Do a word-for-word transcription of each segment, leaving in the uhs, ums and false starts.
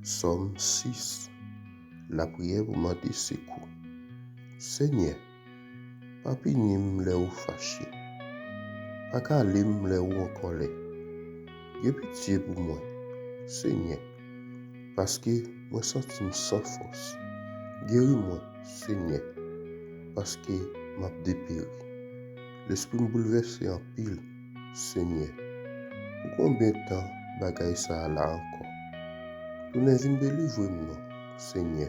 Sòm sis. Lapriyè pou mande sekou. Senyè, pa pini m lè ou fache. Pa kale m lè ou an kòlè. Gen pitye pou mwen, Senyè, paske mwen santi m san fòs. Geri mwen, Senyè, paske m ap deperi. Lespri m boulvèse anpil, Senyè. Pou konbyen tan bagay sa a la ankò? Tounen vin delivre m non, Senyè.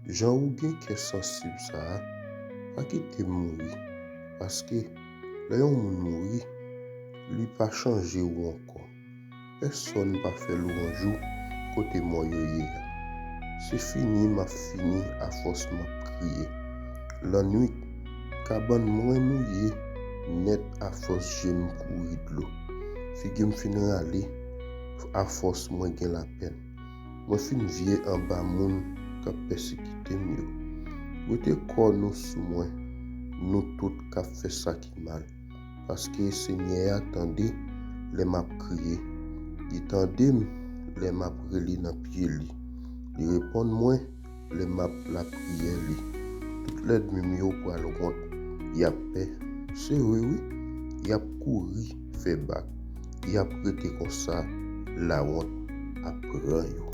Jan ou gen kè sansib sa a, pa kite m mouri, paske lè yon moun mouri, li pa chanje ou ankò. Pèsonn pa fè lwanj ou kote mò yo ye a. Se fini m ap fini afòs m ap kriye. Lannwit, kabann mwen mouye nèt afòs je m kouri dlo. Figi m fin rale afòs mwen gen lapèn. Mwen fin vye anba moun k ap pèsekite m yo. Wete kò nou sou mwen, nou tout k ap fè sa ki mal, paske Senyè a tande lè m ap kriye. Li tande m lè m ap rele nan pye li. Li reponn mwen lè m ap lapriyè li. Tout lènmi m yo pral wont, y ap pè. Se vre wi, y ap kouri fè bak. Y ap rete konsa, lawont ap pran yo.